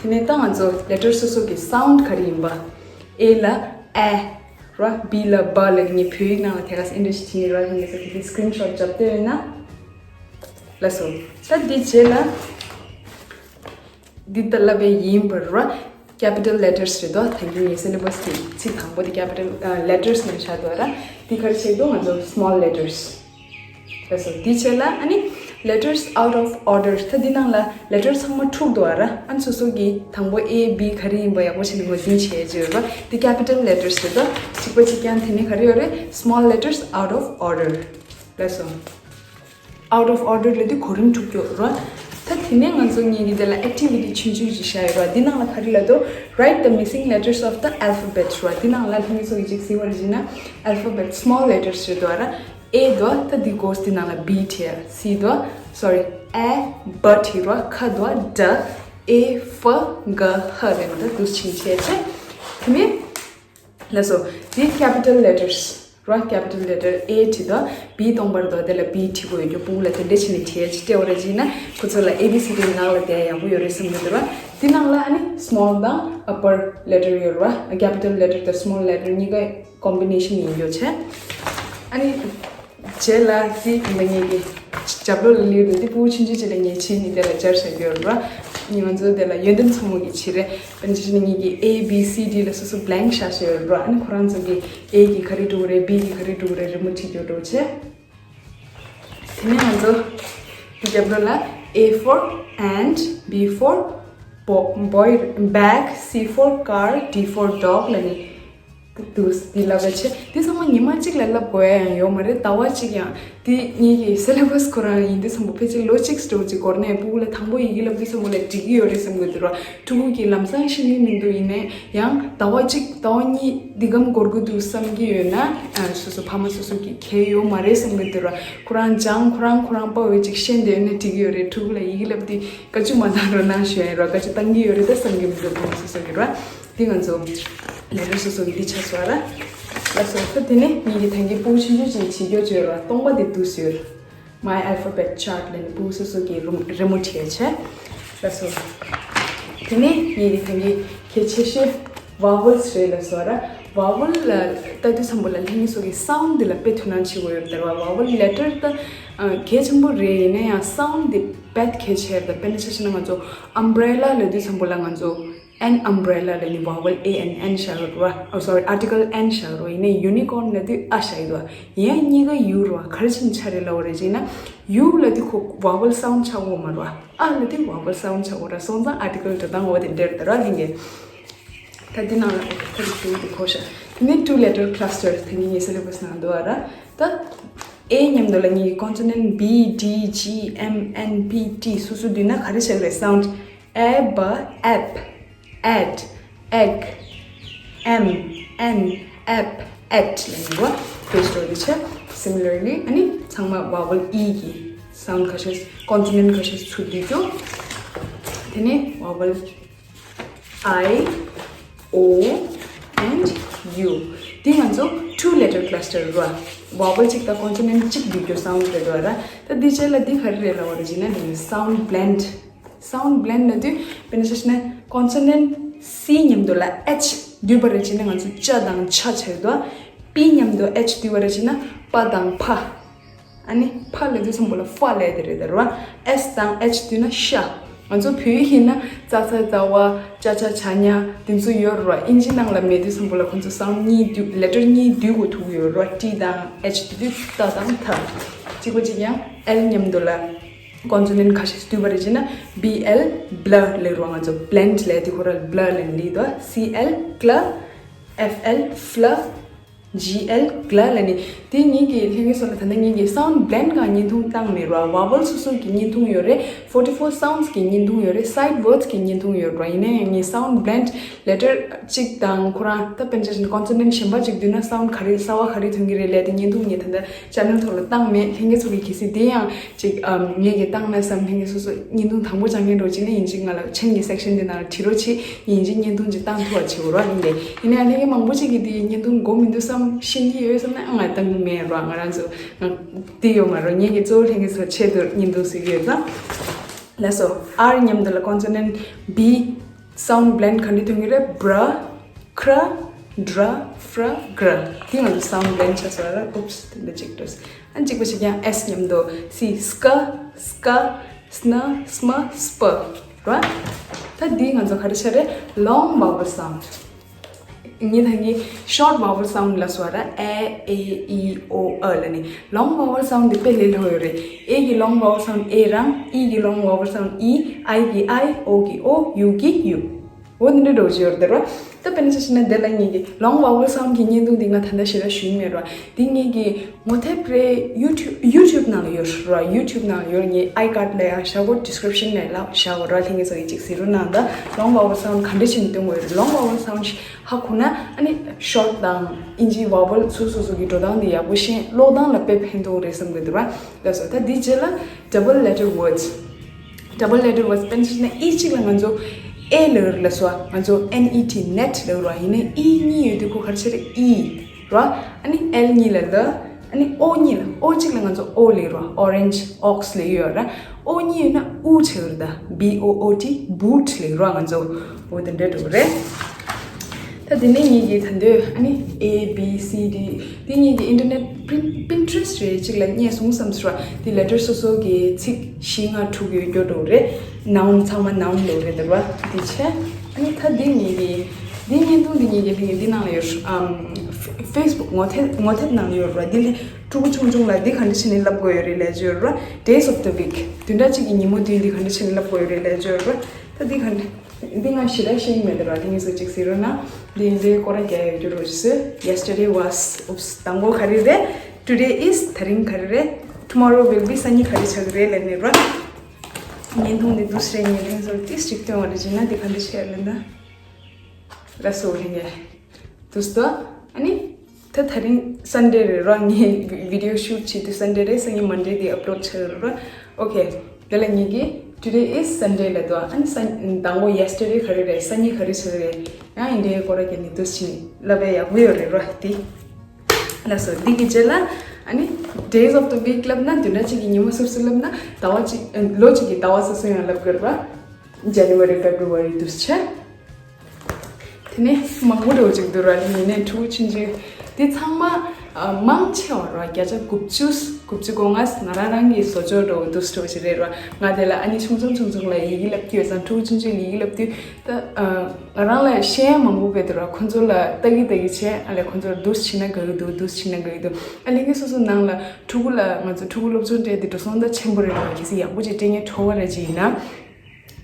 དེ་ནས་ད་ང་ཚོ་letter སོ་སོ་གི་sound ག་རེ་ཡིན་པ། A ལ་ཨ། ར། B ལ་བ་ལ་ངས་བོད་ཡིག་ནང་ལ་དེ་ག་ས་ཨིན་ཌི་ཞིག་བྲིས་ནས་ར། ལྷན་རྒྱས་ཚོ་དེ་དེ་screenshot བརྒྱབ་བསྡད་ཡོད་ན། ལགས་སོ། ད་འདི་རྗེས་ལ་འདི་ལྟ་ལབ་པའི་ཡིན་པར་ར། capital letters རེད་དོ། ད་གིན་ངའི་syllabus གི་ཚིག་དང་པོ་དེ་capital letters ནས་བཞག་འདུག་ར། འདི་ག་རེ་བྱེད་འདུག་ང་ཚོ་small letters ལགས་སོ། དེ་བྱས་ལ་ཨ་ནི་letters out of order ད་འདི་ནང་ལ་letter ཚང་མ་འཁྲུག་འདུག་ཨ་ར། ཨ་ནི་སོ་སོ་གི་དང་པོ་A B ག་རེ་ཡིན་པ་ཡག་པོ་བྱས་ནས་ངོས་འཛིན་བྱེད་ཡས་ཡོད་ར། འདི་capital letters རེད་དོ། གཅིག་པ་གཅིག་རྐྱང་དེ་ནི་ག་རེ་ཡོད་རེད། small letters out of order ལགས་སོ། out of order ལབ་དུས་གོ་རིམ་འཁྲུག་རྒྱུ་ར། ད་ དེ་ནས་ང་ཚོ་ངེད་ཀྱི་དེ་ལ་activity་ཆུང་ཆུང་ཞིག་བཞག་ཡོད་ར། འདི་ནང་ལ་ག་རེ་ལབ་འདུག Write the missing letters of the alphabet ར། འདི་ནང་ལ་ལྷན་རྒྱས་ཚོ་གིས་ཅིག་གཟིགས་པ་རེད་བྱས་ན་alphabet small letters རེད་འདུག་ར། A འདུག་ད་འདི་གོ་འདི་ནང་ལ་B་བྲིས། C འདུག sorry A B བྲིས་ར། ཁ་འདུག D A F G H རེད་འདུག་འདུག་ཕྱིན་ཆད་བྱས། དེ་ནས་ལགས་སོ། འདི་capital letters ར། capital letter A བྲིས་དང་B་སྟོང་པར་དང་དེ་ལ་B་བྲིས་དགོས་ཡོད་རྒྱུ་སྤུ་གུ་ལ་དེ་འདྲ་བྱས་ནས་བྲིས་ཡ་ཅིག་སྤྲད་པ་རེད་བྱས་ན་ཁོ་ཚོ་ལ A B C D་ནང་ལ་བསྡད་ཡག་པོ་ཡོད་རེད་བསམ་གྱི་འདུག་ར། འདི་ནང་ལ་ཨ་ནི་small་དང་upper letter་ཡོད་ར། capital letter་དང་small letter་གཉིས་ཀ་combination་ཡིན་རྒྱུ་བྱས། ཨ་ནི་རྗེས་ལ་འདི་འདི་ངེད་ཀྱི་རྒྱབ་ལོགས་ལ་ལུས་འདུག་འདི་སྤུ་གུ་ཆུང་ཆུང་ཅིག་ལ་ངས་བྱས་ནས་དེ་ལ་སྦྱར་བཞག་གི་ཡོད་ར། ང་ཚོ་དེ་ལ་ཡོན་ཏན་མཚོ་མོ་གིས་བྲིས་རེད། དཔེར་ན་ཆ་བཞག་ན་ངེད་ཀྱི་A B C D་ལ་སོ་སོ་blank་བཞག་བཞག་ཡོད་ར། ཨ་ནི་ཁོ་རང་ཚོ་གིས་A་གི་ག་རེ་འབྲི་དགོས་རེད། B་གི་ག་རེ་འབྲི་དགོས་རེད། རི་མོ་བྲིས་རྒྱུ་འགྲོ་བྱས། དེ་ནས་ང་ཚོ་འདི་རྒྱབ་ལོགས་ལ A for ant, B for bo- boy, bag, C for car, D for dog་ལབ་ནས་འདུག་འདི་ལབ་པ་བྱས། འདི་ཚང་མ་ཉི་མ་གཅིག་ལ་ལབ་དགོས་ཡ་ཡང་ཡོད་མ་རེད། ཟླ་བ་གཅིག་ཡང་འདི་ངེད་ཀྱི་syllabus་ཁོ་རང་ཡིན་དུས་ཙམ་པ་ཕལ་ཆེར་ལོ་གཅིག་འགྲོ་གཅིག་འགོར་ནས་སྤུ་གུ་ལ་དང་པོ་ཡི་གེ་བསླབ་དུས་ཙམ་པ་ལ་འགྲིག་གི་ཡོད་རེད་བསམ་གྱི་འདུག་ར། ཕྲུ་གུ་གིས་ལམ་སང་ཤེས་ཀྱི་མི་འདུག་ཡིན་ནའི་ཡང་ཟླ་བ་གཅིག་ཟླ་བ་གཉིས་འདི་གམ་འགོར་གྱི་འདུག་བསམ་གྱི་ཡོད་ན་ཨ་སོ་སོ་ཕ་མ་སོ་སོ་གིས་གལ་ཡོད་མ་རེད་བསམ་གྱི་འདུག་ར། ཁོ་རང་སྦྱང་ཁོ་རང་ཁོ་རང་པ་འོས་ཅིག་ཤེས་འདོད་ན་འགྲིག་གི་ཡོད་རེད། ཕྲུ་གུ་ལ་ཡི་གེ་བསླབ་དུས་བཀའ་བཀྱོན་མ་བཏང་རོགས་གནང་ཞུ་ཡ་ཡིན་ར། བཀའ་བཀྱོན་བཏང་གི་ཡོད་རེད་ད་བསམ་གྱི་མི་འདུག་ཕ་མ་སོ་སོ་གིས་ར། འདི་ང་ཚོ་letter་སོ་སོ་གི་འདི་ཆགས་སོང་ར། ལགས་སོ། ད་དེ་ནས་ངེད་ཀྱི་ད་གིན་སྤུ་གུ་ཆུང་ཆུང་ཅིག་བྱེད་རྒྱུ་བྱོས་ར། སྟོང་པ་དེ་འདུག་ཟེར། My alphabet chart་ལབ་ནས་སྤུ་གུ་སོ་སོ་གི་རི་རི་མོ་བྲིས་བྱས། ལགས་སོ། དེ་ནས་ངེད་ཀྱི་ད་གིན་གལ་ཆེ་ཤོས་vowels་རེད་ལགས་སོ་ར། vowel་ལ་ལྟ་དུས་ཙམ་པ་ལ་ལྷན་རྒྱས་ཚོ་གི་sound་འདི་ལ་དཔེ་དོ་སྣང་བྱེད་དགོས་ཡོད་རེད་ར། vowel letter་ད་གལ་ཆེན་པོ་རེད། ཡིན་ན་ཡང་sound་འདི་དཔེ་གལ་ཆེ་རེད། ད་དཔེར་ན་ཆ་བཞག་ན་ང་ཚོ་umbrella་ལབ་དུས་ཙམ་པ་ལ་ང་ཚོ་an umbrella་ལབ་ནི་vowel A N an་བཞག་ཡོད་རེད་བ། Oh sorry, article an་བཞག་ཡོད་རེད་བ། ཡིན་ནའི་unicorn་ལབ་དུས་a་བཞག་ཡོད་རེད་བ། ཡིན་ཡང་གཉིས་ཀ་u་རེད་བ། ག་རེ་བྱས་ནས་ཆགས་རེད་ལབ་པ་རེད་བྱས་ན་u་ལབ་དུས་ཁོ་vowel sound་ཆགས་ཡོད་མ་རེད་བ། a་ལབ་དུས་vowel sound་ཆགས་ཡོད་རེད། སོང་ཙང་article་སྒྲ་གདངས་འོ་དེ་འདྲ་རེད་ད་ར། ལྷན་རྒྱས། ད་འདི་ནང་ལ་ཁོ་ཁོ་རེ་ཞུ་འདི་གོ་ཤག་དེ་ནས་two letter cluster་དེ་ནི་ངའི་syllabus་ནང་འདུག་བ་ར། ད་a་མཉམ་དུ་ལ་ངའི་consonant b d g m n p t་སོ་སོ་འདུས་ན་ག་རེ་བྱེད་ཀྱི་རེད། sound a b ab ad ag am an ab at་ལ་ཡིན་གོ། དེ་སོ་འདི་ཆ། Similarly་ཨ་ནི་ཚང་མ་vowel e་གི་sound་ཁ་ཤས་consonant་ཁ་ཤས་ཚུར་འདུས་རྒྱུ། དེ་ནས་vowel I O and U། འདི་ང་ཚོ་two letter cluster་རེད་བ། vowel་གཅིག་དང་consonant་གཅིག་འདུས་རྒྱུ་sound་རེད་བ་ར། ད་འདི་རྗེས་ལ་འདི་ག་རེ་རེད་ལབ་པ་རེད་བྱས་ན་འདི་ནི་sound blend། sound blend་ལབ་དུས་དཔེར་ན་ཆ་བཞག་ན་consonant c་མཉམ་དུ་ལ་h་འདུས་པ་རེད་བྱས་ན་ང་ཚོ་ཅ་དང་ཆ་ཆགས་འདུག p་མཉམ་དུ་h་འདུས་པ་རེད་བྱས་ན་པ་དང་ཕ། ཨ་ནི་ཕ་ལབ་དུས་ཙམ་པ་ལ་ཧྥ་ལབ་དེ་རེད་ད་ར་བ། S་དང་H་འདུས་ན་ཤ། ང་ཚོ་བོད་ཡིག་ཡིན་ན་ཙ་ཚ་ཛ་ཝ་ཅ་ཆ་ཇ་ཉ་དེ་ཚོ་ཡོད་ར་བ། ཨིན་ཇི་ནང་ལ་མེད་དུས་ཙམ་པ་ལ་ཁོང་ཚོ་sound་གཉིས་འདུས་letter་གཉིས་འདུས་དགོས་ཐུག་ཡོད་ར་བ། T་དང་H་འདུས་དུས་ཏ་དང་ཐ། གཅིག་པ་གཅིག་ཡང་L་མཉམ་དུ་ལ་consonant་ཁ་ཤས་འདུས་པ་རེད་བྱས་ན་B L་བླ་ལབ་ར་བ། ང་ཚོ་blend་ལབ་དེ་ཁོ་ར་བླ་ལབ་ནི་དོ། C L་ཀླ། F L་ཧྥླ། G L་ཀླ་ལབ་ནི། དེ་ངེད་ཀྱི་ལྷན་རྒྱས་ཚོ་ལ་ད་ལྟ་ངེད་ཀྱི་sound blend་གང་བརྙན་ཐུང་བཏང་མེད་ར། vowel་སོ་སོ་གི་བརྙན་ཐུང་ཡོད་རེད། forty four sounds་གི་བརྙན་ཐུང་ཡོད་རེད། sight words་གི་བརྙན་ཐུང་ཡོད་ར། ཡིན་ན་ཡང་ངས་sound blend letter་གཅིག་དང་ཁོ་རང་ད་དཔེར་ན་ཆ་བཞག་ན་consonant་གཞན་པ་གཅིག་འདུས་ན་sound་ག་རེ་གསར་བ་ག་རེ་ཐོན་གྱི་རེད་ལབ་དེ་བརྙན་ཐུང་ངས་ད་ལྟ་channel་ཐོག་ལ་བཏང་མེད། ལྷན་རྒྱས་ཚོ་གི་གལ་སྲིད་དེ་ཡང་ཅིག་ཨམ། ངེད་ཀྱིས་བཏང་ན་བསམ། ལྷན་རྒྱས་སོ་སོ་བརྙན་ཐུང་དང་པོ་སྦྱང་མཁན་འདྲ་བོ་ཅིག་ན་ཡིན་གཅིག་ང་ལ་མཆན་གྱི་section་དེ་ནང་ལ་བྲིས་རོགས་བྱེད། ཡིན་གཅིག་བརྙན་ཐུང་ཅིག་བཏང་ཐུབ་པ་བྱེད་དགོས་རོགས། ཡིན་ཏེ་ཡིན་ན་ཡང་ལྷན་རྒྱས་མང་པོ་ཅིག་གིས་དེ་བརྙན་ཐུང་གོ་མི་འདུག་བསམ། ཤེས་ཀྱི་ཡོད་བསམ་ན་ང་བཏང་གི་མེད་རོགས། ང་རང་ཚོ་ང་དེ་ཡོད་མ་རོགས། ངེད་ཀྱིས་གཙོ་བོ་ལྷན་རྒྱས་ཚོ་ཆེད་དུ་བརྙན་ཐུང་བཟོ་གི་ཡོད་ཙང་། ལགས་སོ། R་མཉམ་དུ་ལ་consonant B sound blend་ག་འདྲ་ཐོན་གྱི་རེད། bra ཁྲ་ཌ་ཧྥྲ་གྲ། དེ་ང་ཚོ་sound blend་ཆགས་སོང་ར། oops་དེ་འདྲ་ཅིག་འགྲོ། ཨ་གཅིག་པ་ཞིག་ཀྱང་S་མཉམ་དུ་སི་སྐ་སྐ་སྣ་སྨ་སྤ་ར། ད་འདི་ང་ཚོ་ག་རེ་ཆགས་རེད། long vowel sound། ངས་ད་གིན་short vowel sound་ལབ་སོང་ར། ཨ་ཨེ་ཨི་ཨོ་ཨ་ལབ་ནི། long vowel sound་འདི་དཔེ་ལས་སླ་པོ་ཡོད་རེད། ཨེ་གི་long vowel sound་ཨེ་རང་། ཨི་གི་long vowel sound་ཨི། ཨའི་གི་ཨའི། ཨོ་གི་ཨོ། ཡུ་གི་ཡུ། འོ་འདི་འདྲ་འགྲོ་གི་ཡོད་རེད་ར། ད་དཔེར་ན་ཆ་བཞག་ན་འདི་ལ་ངེད་ཀྱི་long vowel sound གི་བརྙན་ཐུང་འདི་ང་ད་ལྟ་ཞེ་དྲག་ཞུས་མེད་ར། འདི་ངེད་ཀྱི་ངོ་དེབ་རེད། YouTube YouTube ནང་ལ་ཡོད་ར། YouTube ནང་ལ་ཡོད། ངའི་icard ལ་ཡང་བཞག་གོ། description ལ་ཡང་བཞག་གོ་ར། ལྷན་རྒྱས་ཚོ་གིས་ཅིག་གཟིགས་རོགས་གནང་། ད་long vowel sound ག་འདྲ་བྱས་ནས་སྟོན་དགོས་ཡོད་རེད། long vowel sound ཧ་གོ་ན་ཨ་ནི་short དང་ཨིན་ཇི་vowel སོ་སོ་སོ་གི་འགྲོ་སྟངས་དེ་ཡག་པོ་ཤེས། ཀློག་སྟངས་ལ་དཔེ་ཕན་ཐོགས་རེད་བསམ་གི་འདུག་ར། ལགས་སོ། ད་འདི་རྗེས་ལ་double letter words། double letter words དཔེར་ན་ཆ་བཞག་ན་ཨི་གཅིག་ལ་ང་ཚོ་ཨེ་ལབ་ལ་སོ། ང་ཚོ་ནེ་ཊི་net ལབ་ར། ཡིན་ནའི་ཨི་གཉིས་ཡོད་དུས་ཁོ་ག་རེ་བྱེད་རེད། ཨི་ར། ཨ་ནི་ཨེལ་གཉིས་ལ་ལ། ཨ་ནི་ཨོ་གཉིས་ལ། ཨོ་གཅིག་ལ་ང་ཚོ་ཨོ་ལབ་ར། orange ox ལབ་ཡོད་ར། ཨོ་གཉིས་ཡོད་ན་ཨུ་བྱེད་ར། ད་B O O T boot ལབ་ར། ང་ཚོ་འོ་དེ་འདྲ་འགྲོ་གི་རེད། ད་དེ་ནས་ངེད་ཀྱིས་ད་འདོད་ཨ་ནི་A B C D འདི་ངེད་ཀྱི་internet Pin- Pinterest རེད་ཅིག་ལ་རྙེད་སོང་བསམ་ཟེར་བ། འདི་letter སོ་སོ་གི་ཚིག་བཞི་ལྔ་དྲུག་ཡོད་རྒྱུ་འགྲོ་རེད། noun ཚང་མ་noun ལབ་རེད་འདུག་བ། འདི་བྱས་ཨ་ནི་ད་འདི་ངེད་ཀྱི་འདི་བརྙན་ཐུང་འདི་ངེད་ཀྱི་ལྷན་འདི་ནང་ལ་ཡོད། ཨམ་ཕེ་སི་བུག་ངོ་དེབ་ངོ་དེབ་ནང་ལ་ཡོད་རེད་བ། འདི་ལས་ཕྲུ་གུ་ཆུང་ཆུང་ལ་འདི་ག་འདྲ་བྱས་ནས་བསླབ་དགོས་ཡོད་རེད་ལབ་ཀྱི་ཡོད་རེད་བ། Days of the week བདུན་ཕྲག་གཅིག་གི་ཉིན་མོ་བདུན་འདི་ག་འདྲ་བྱས་ནས་བསླབ་དགོས་ཡོད་རེད་ལབ་ཀྱི་ཡོད་རེད་བ། ད་འདི་ག་འདྲ། འདི་ང་ཞེ་དྲག་ཤེས་ཀྱི་མེད་དེ་ར། དེ་ངས་སུ་གཅིག་ཟེར་རོ་ན། འདི་འདི་སྐོར་ར་རྒྱག་ཡོད་རྒྱུ་རོ་ཞུ། Yesterday was oops དང་པོ་ག་རེ་རེད། Today is ད་རིང་ག་རེ་རེད། Tomorrow will be སང་ཉིན་ག་རེ་ཆགས་ཀྱི་རེད་ལབ་ནས་ར། བརྙན་ཐུང་འདི་འདུག་སེ་རེད། ངས་ལྷན་ཚོར་ཏིས་གཅིག་སྟོན་བ་རེད་ཅེ་ན་འདི་ག་འདྲ་བྱས་ལབ་ན། ལ་སོ་རེད་ངས། དུས་ཚོད། ཨ་ནི། ད་ད་རིང་Sunday རེད་ར། ངས་video shoot བྱེད་དུས་Sunday རེད། སང་ཉིན་Monday དེ་upload བྱ་རེད་ར། Okay དེ་ལ་ངེད་ཀྱིས་Today is Sunday ལབ་འདུག་ཨ་ནི་སང་དང་པོ་yesterday ག་རེ་རེད། སང་ཉིན་ག་རེ་བྱ་རེད། ཡང་ཨིན་དྲའི་སྐོར་ར་གྱི་ནི་དུས་ཕྱིན་ལབ་པས་ཡག་པོ་ཡོད་རེད་ར་དེ། ལགས་སོ། འདི་གི་རྗེས་ལ་ཨ་ནི་days of the week ལབ་ན་བདུན་ཕྲག་གཅིག་གི་ཉིན་མོ་སོ་སོ་ལབ་ན་ཟླ་བ་གཅིག་ལོ་གཅིག་གི་ཟླ་བ་སོ་སོ་ཡང་ལབ་དགོས་རེད་ར། January February དུས་ཕྱིན། དེ་ནས་མང་པོ་འགྲོ་ཅིག་འདུག་ར། ཡིན་ནའི་ཕྲུ་གུ་ཆུང་ཆུང་འདི་ཚང་མ་ཨ་མང་ཆེ་བ་ར་བརྒྱ་ཆ་དགུ་བཅུ་དགུ་བཅུ་གོ་ལྔ་ང་རང་རང་གི་བཟོ་བཅོས་འགྲོ་འདུག་འགྲོ་ཞིག་རེད་ར། ང་དེ་ལ་ཨ་ནི་ཆུང་ཆུང་ཆུང་ཆུང་ལ་ཡི་གེ་བསླབ་ཀྱི་ཡོད་ཙང་ཕྲུ་གུ་ཆུང་ཆུང་ལ་ཡི་གེ་བསླབ་དུས་ད་ཨ་ང་རང་ལ་ཤེས་ཡ་མང་པོ་བས་འདུག་ར། ཁོ་ཚོ་ལ་ལྟ་གི་ལྟ་གི་བྱས་ཨ་ལས་ཁོ་ཚོར་འདུག་བྱས་ན་དགའ་གི་འདུག་འདུག་བྱས་ན་དགའ་གི་འདུག་ཨ་ལས་ངས་སོ་སོ་ནང་ལ་ཕྲུ་གུ་ལ་ང་ཚོ་ཕྲུ་གུ་སློབ་སྦྱོང་སྤྲད་དེ་འགྲོ་སོང་ད་ཆེན་པོ་རེད་ར། གལ་སྲིད་ཡག་པོ་ཅིག་སྤྲད་མཁན་ཁྲོ་བ་ར་ཅིག་ཡིན་ན།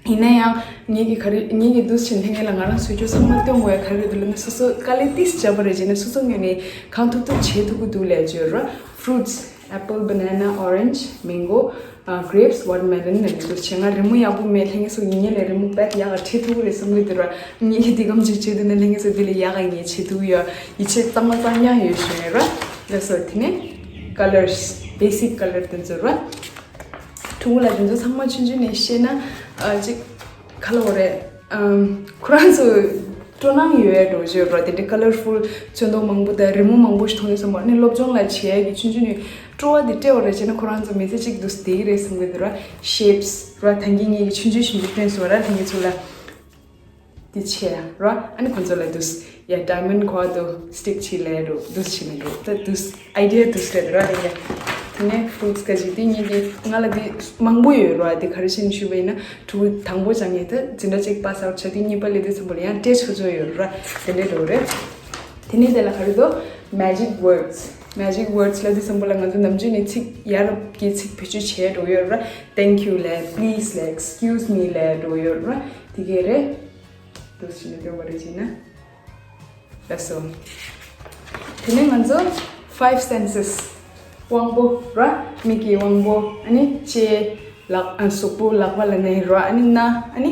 ཡིན་ན་ཡང་ངེད་ཀྱི་ག་རེ་ངེད་ཀྱི་འདུག་ཕྱིན་ལྷན་རྒྱས་ལ་ང་རང་བཟོ་རྒྱུ་ཚང་མ་སྟོན་དགོས་ཡ་ག་རེ་རེད་འདུག་ལབ་ན། སོ་སོ་དཀའ་ལས་ཏིས་བརྒྱབ་པ་རེད་ཅེ་ན་སོ་སོ་ངོས་ནས་གང་ཐུབ་ཐུབ་བྱེད་ཐུབ་ཀྱི་འདུག་ལབ་བརྗོད་རོགས། Fruits apple, banana, orange, mango, uh, grapes, watermelon ལབ་འདུག་བྱས། ང་རི་མོ་ཡག་པོ་མེད། ལྷན་རྒྱས་ཚོ་ཡིན་ངེས་ལ་རི་མོ་དཔེ་ཡག་ག་བྲིས་ཐུབ་ཀྱི་རེད་བསམ་གྱི་འདུག་ར། ངེད་ཀྱི་འདི་གམ་ཅིག་བྱེད་འདུག་ན་ལྷན་རྒྱས་ཚོ་འདི་ལས་ཡག་ག་ངས་བྱེད་ཐུབ་ཀྱི་ཡོད། ཡིད་ཆེས་གཙང་མ་གཙང་རྐྱང་ཡོད་ཞུ་ཡོད་ར། ལགས་སོ། དེ་ནས་colors basic color དེ་ཚོ་ར། ཕྲུ་གུ་ལ་དེ་ཚོ་ཚང་མ་ཆུང་ཆུང་ནས་ཤེས་ན་ཨ་ཅིག་ག་ལབ་དགོས་རེད། ཨམ་ཁོ་རང་ཚོ་སྤྲོ་སྣང་ཡོད་ཡ་འགྲོ་བརྗོད་རོགས། དེ་འདྲའི་colorful ཚོན་མདོག་མང་པོ་དང་རི་མོ་མང་པོ་ཞིག་མཐོང་ཡོད་བསམ་པ། ཨ་ནི་སློབ་སྦྱོང་ལ་བྱེད་ཡ་གི་ཆུང་ཆུང་ནས་སྤྲོ་བ་དེ་སྤྲད་པ་རེད་བྱས་ན་ཁོ་རང་ཚོ་མི་ཚེ་གཅིག་འདུག་བསྡད་ཀྱི་རེད་བསམ་གྱི་འདུག་ར། Shapes ར་ད་གིན་ངེད་ཀྱི་ཆུང་ཆུང་ཞིག་འདུག་སྟོན་སོང་ར། ལྷན་རྒྱས་ཚོ་ལ། དེ་ཆེ་ཡ་ར། ཨ་ནི་ཁོ་ཚོ་ལ་དུས་ཡ་diamond ཁོ་དུ་stick ཆེ་ལས་རོ་དུས་ཆེ་ནི་རོ། ད་དུས་idea དུས་རེད་ར་ལས་ཡ། དེ་ནས་fruits ཀ་ཅིག་དེ་ངེད་ཀྱི་ང་ལ་དེ་མང་པོ་ཡོད་ར། དེ་ག་རེ་བྱས་ནས་ཞུས་པ་ཡིན་ན་ཕྲུ་གུ་དང་པོ་སྦྱང་ངེས་ད་འཛིན་གྲྭ་གཅིག་pass out བྱ་དུས་གཉིས་པ་ལས་དུས་ཙམ་པ་ལ་ཡང་སྤྲད་ཆོག་ཆོག་ཡོད་ར། དེ་འདྲས་འགྲོ་རེད། དེ་ནས་དེ་ལ་ག་རེ་འདུག magic words magic words ལ་དུས་ཙམ་པ་ལ་ང་ཚོ་ནམ་རྒྱུན་ནས་ཚིག་ཡ་རབས་ཀྱི་ཚིག་བེད་སྤྱོད་བྱས་འགྲོ་ཡོད་ར། Thank you ལས་please ལས་excuse me ལས་འགྲོ་ཡོད་ར། དེ་གས་རེད། འདུག་ཕྱིན་ནས་སྟོན་པ་རེད་ཅེ་ན། ལགས་སོ། དེ་ནས་ང་ཚོ་five senses དབང་པོ་ར། མིག་གི་དབང་པོ། ཨ་ནི་ལྕེ། ལག་ཨ་གཟུགས་པོ་ལག་པ་ལ་ནས་ར། ཨ་ནི་སྣ། ཨ་ནི་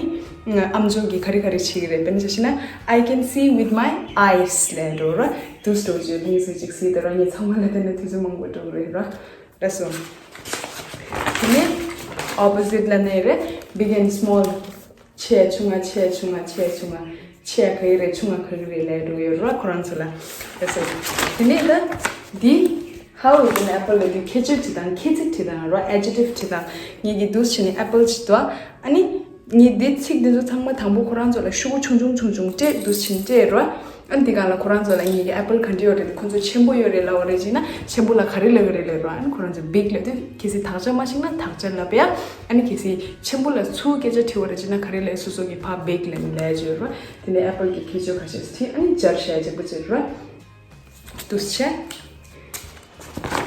ཨམ་ཅོག་གི་ག་རེ་ག་རེ་བྱེད་ཀྱི་རེད། དཔེར་ན་ཆ་བཞག་ན། I can see with my eyes ལས་འགྲོ་ར། དུས་འགྲོ་བརྗོད་ལིང་སུ་ཅིག་སྲིད་དེ་ར། ངས་ཚང་མ་ལ་བལྟས་ན་དུས་ཚོད་མང་པོ་འགྲོ་གི་རེད་ར། ལགས་སོ། དེ་ནས་opposite ལ་ནས་རེད། Big and small ཆེ་ཆུང་ང་ཆེ་ཆུང་ང་ཆེ་ཆུང་ང་ཆེ་ག་གི་རེད། ཆུང་ང་ག་གི་རེད་ལས་འགྲོ་ཡོད་ར། ཁོ་རང་ཚོ་ལ་ལགས་སོ། དེ་ནས་ད་འདི་how is an apple ལ་འདི་ཁྱད་ཆོས་བྲིས་དང་ཁྱད་ཚིག་བྲིས་དང་ར། adjective བྲིས་དང་། ངེད་ཀྱི་འདུག་བྱས་ནས་apple བྲིས་དོ། ཨ་ནི་ངེད་འདི་ཚིག་འདི་ཚོ་ཚང་མ་དང་པོ་ཁོ་རང་ཚོ་ལ་ཤོག་གུ་ཆུང་ཆུང་ཆུང་ཆུང་སྤྲད། འདུག་བྱས་ནས་སྤྲད་ར། ཨ་ནི་འདི་གང་ལ་ཁོ་རང་ཚོ་ལ་ངེད་ཀྱི་apple ག་འདྲ་ཡོད་རེད། ཁོ་ཚོ་ཆེན་པོ་ཡོད་རེད་ལབ་པ་རེད་ཅེ་ན་ཆེན་པོ་ལ་ག་རེ་ལབ་ཀྱི་རེད་ལབ་ར། ཨ་ནི་ཁོ་རང་ཚོ་big ལབ་དུས་གལ་སྲིད་དག་ཆ་མ་ཤེས་ན་དག་ཆ་ལབ་ཡ། ཨ་ནི་གལ་སྲིད་ཆེན་པོ་ལ་ཚུར་སྐད་ཆ་དྲི་བ་རེད་ཅེ་ན་ག་རེ་ལབ། སོ་སོ་གི་ཕ་big ལབ་ནི་ལབ་ཡ་ཅིག་ཡོད་ར། དེ་ནས་apple གི་ཁྱད་ཆོས་ཁ་ཤས་དྲིས། ཨ་ནི་སྦྱར་བྱ་ཡ་ཅིག་པོ་ཅིག་ར། འདུག་བྱས།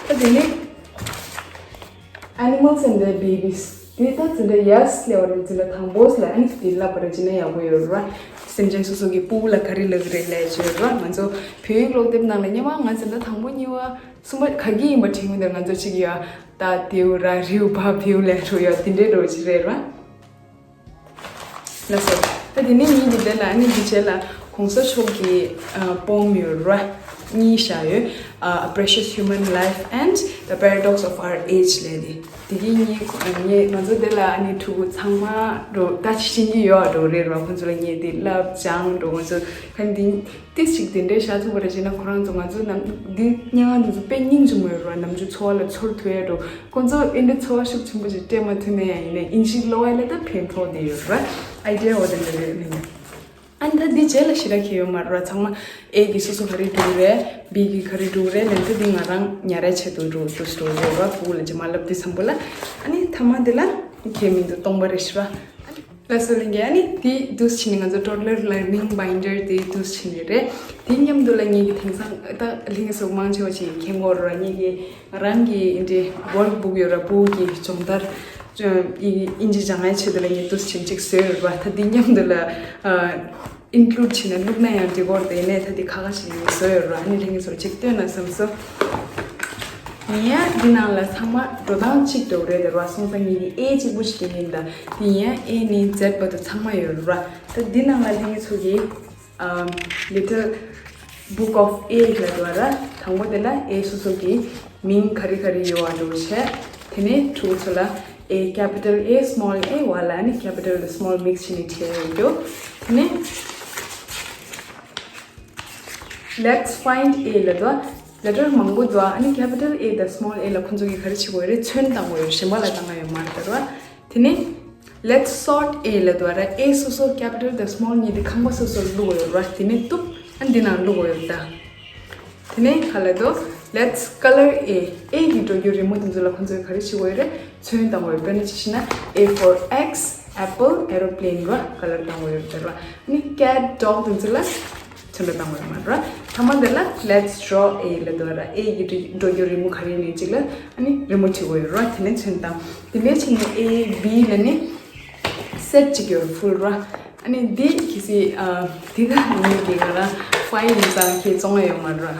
ད་དེ་ནས་animals and their babies དེ་ད་འཛིན་གྲྭ་yes ལབ་པ་རེད། འཛིན་གྲྭ་དང་པོ་ལ་ཨ་ནི་དེ་ལབ་པ་རེད་ཅེ་ན་ཡག་པོ་ཡོད་ར། སེམས་ཅན་སོ་སོ་གི་སྤུ་གུ་ལ་ག་རེ་ལབ་ཀྱི་རེད་ལབ་བྱས་ར། ང་ཚོ་བོད་ཡིག་ཀློག་དེབ་ནང་ལ་སྔོན་མ་ང་འཛིན་གྲྭ་དང་པོ་གཉིས་པ་གསུམ་པ་ག་གི་ཡིན་པ་དྲན་གྱི་མི་འདུག་ང་ཚོ་གཅིག་ཡ་ཏ་དེའུ་ར་རེའུ་བ་བེའུ་ལབ་འགྲོ་ཡ་དེ་འདྲའི་འགྲོ་གི་རེད་ར། ལགས་སོ། ད་དེ་ནས་ངེད་ཀྱི་དེ་ལ་ཨ་ནི་འདི་བྱས་ལ་གོང་ས་མཆོག་གི་ཨ་པོམ་ཡོད་ར། གཉིས་བཞག་ཡོད། ཨ། A Precious Human Life and the Paradox of Our Age ལབ་དེ། དེ་གི་གཉིས་ཨ་ངས་ང་ཚོ་དེ་ལ་ཨ་ནི་ཕྲུ་གུ་ཚང་མ་འགྲོ་ད་ཤེས་ཀྱི་ཡོད་འགྲོ་རེད་ར། ཁོང་ཚོ་ལ་ངས་དེ་བསླབ་སྦྱང་འགྲོ་ང་ཚོ་ག་འདི་ཏིས་ཅིག་དེ་འདྲའི་བཞག་ཐུབ་པ་རེད་ཅེ་ན། ཁོ་རང་ཚོ་ང་ཚོ་ནམ་འདི་སྙན་ངག་འདི་ཚོ་དཔེ་སྙིང་རྗེ་མོ་ཡོད་ར། ནམ་རྒྱུན་འཚོ་བ་ལ་ཚོར་ཐུབ་ཡ་འགྲོ། ཁོང་ཚོ་ཨེ་འདྲ་འཚོ་བ་ཤུགས་ཆེན་པོ་ཅིག་སྤྲད་མ་ཐུབ་ན་ཡང་ཡིན་ནའི་ཨིན་ཇི་ཀློག་ཡ་ལ་ད་ཕན་ཐོགས་དེ་ཡོད་ར། ཨའི་ཌི་ཡ་འོ་དེ་འདྲ་རེད་ནི། ཨ་ནི་ད་འདི་རྗེས་ལ་ཞེ་དྲག་གི་ཡོད་མ་རེད་བ། ཚང་མ་ཨེ་གི་སོ་སོ་ག་རེ་འགྲོ་གི་རེད། བི་གི་ག་རེ་འགྲོ་གི་རེད་ལབ་ཚེ་འདི་ང་རང་ཉར་ཡ་ཆེད་དུ་འགྲོ་འདུག་འགྲོ་འགྲོ་བ་ཕྲུ་གུ་ལ་རྗེས་མ་ལབ་དུས་ཙམ་པོ་ལ། ཨ་ནི་མཐའ་མ་འདི་ལ་ཁྱེད་མིང་དུ་སྟོང་པ་རེད་ཤི་བ། ལགས་སོ་ལྷན་རྒྱས། ཨ་ནི་འདི་འདུག་སེ་བྱས་ནས་ང་ཚོ་Toddler Learning Binder དེ་འདུག་སེ་བྱས་ནས་རེད། དེ་མཉམ་དུ་ལ་ངེད་ཀྱི་དེང་སང་ད་ལྷན་རྒྱས་ཚོ་མང་ཆེ་བ་ཞིག་མཁྱེན་གྱི་ཡོད་རེད། ངེད་ཀྱི་ང་རང་གི་འདི་འདྲའི་workbook ཡོད་ར། ཕྲུ་གུ་གི་སྦྱོང་བརྡར་ཨིན་ཇི་སྦྱང་ཡའི་ཆེད་དུ་ལ་ངས་འདུག་སེ་བྱས་ཅིག་བཟོས་ཡོད་ར། ད་འདི་མཉམ་དུ་ལ་ཨ་include བྱས་ནས་བླུགས་ན་ཡང་འགྲིག་གི་རེད། དེ་ནས་ད་འདི་ཁ་ཁ་ཞིག་བཟོས་ཡོད་ར། ཨ་ནི་ལྷན་རྒྱས་ཚོ་ཅིག་སྟོན་ན་བསམ་སོང་། ཡིན་ཡང་འདི་ནང་ལ་ཚང་མ་འགྲོ་སྟངས་གཅིག་འདྲ་བོ་རེད་དེ་ར། སོང་ཙང་ངེད་ཀྱི་ཨེ་གཅིག་པོ་ཞིག་དེ་ཡིན་ད། དེ་ཡིན་ཡང་ཨེ་ནས་ཛེཌ་བར་དུ་ཚང་མ་ཡོད་ར། ད་འདི་ནང་ལ་ལྷན་རྒྱས་ཚོ་གིས་ཨམ། Little Book of A ལབ་འདུག་ར། དང་པོ་དེ་ལ་ཨེ་སོ་སོ་གི་མིང་ག་རེ་ག་རེ་ཡོད་པ་འདྲ་བོ་བྱས། དེ་ནས་ཕྲུ་གུ་ཚོ་ལ་ཨེ་capital A small a བ་ལ་ནི་capital small mix བྱས་ནས་བྲིས་ཡོད་རྒྱུ། དེ་ནས་Let's find A ལབ་འདུག་ལེ་ཊར་མང་པོ་འདུག་ཨ་ནི་capital A དང་small a ལ་ཁོང་ཚོ་གིས་ག་རེ་བྱེད་དགོས་རེད། ཚོན་བཏང་དགོས་ཡོད། གཞན་པ་ལ་བཏང་ཡ་ཡོད་མ་རེད་ད་ར། དེ་ནས་Let's sort A ལབ་འདུག་ར། ཨེ་སོ་སོ་capital དང་small གཉིས་དེ་ཁང་པ་སོ་སོར་བླུགས་དགོས་ཡོད་ར། དེ་ནས་གཏུབ། ཨ་འདི་ནང་བླུགས་དགོས་ཡོད་ད། དེ་ནས་ག་ལབ་འདུག Let's color A ཨེ་གི་འགྲོ་རྒྱུ་རི་མོ་དེ་ཚོ་ལ་ཁོང་ཚོས་ག་རེ་བྱེད་དགོས་ཡོད་རེད། ཚོན་བཏང་དགོས་ཡོད། དཔེར་ན་ཅི་ཞེ་ན་A for X apple aeroplane ར་color བཏང་དགོས་ཡོད་ར། ཨ་ནི་cat dog དེ་ཚོ་ལ་ཚོན་པ་བཏང་དགོས་ཡོད་མ་ར། མཐའ་མ་དེ་ལ་Let's draw A ལབ་འདུག་ར། ཨེ་གི་འགྲོ་རྒྱུ་རི་མོ་ག་རེ་ཡིན་ནའི་གཅིག་ལ་ཨ་ནི་རི་མོ་བྲིས་དགོས་ཡོད་ར། དེ་ནས་ཚོན་བཏང་། དེ་ནས་ཕྱིན་ནས་A B ལ་ནི་སེཊ་གཅིག་ཡོད་ཕུལ་ར། ཨ་ནི་འདི་གལ་སྲིད་ཨ་འདི་ད་ངེད་ཀྱི་ང་རང་ཕའིལ་ཡིན་ཙང་ཁྱེད་བཙོང་ཡ་ཡོད་མ་ར།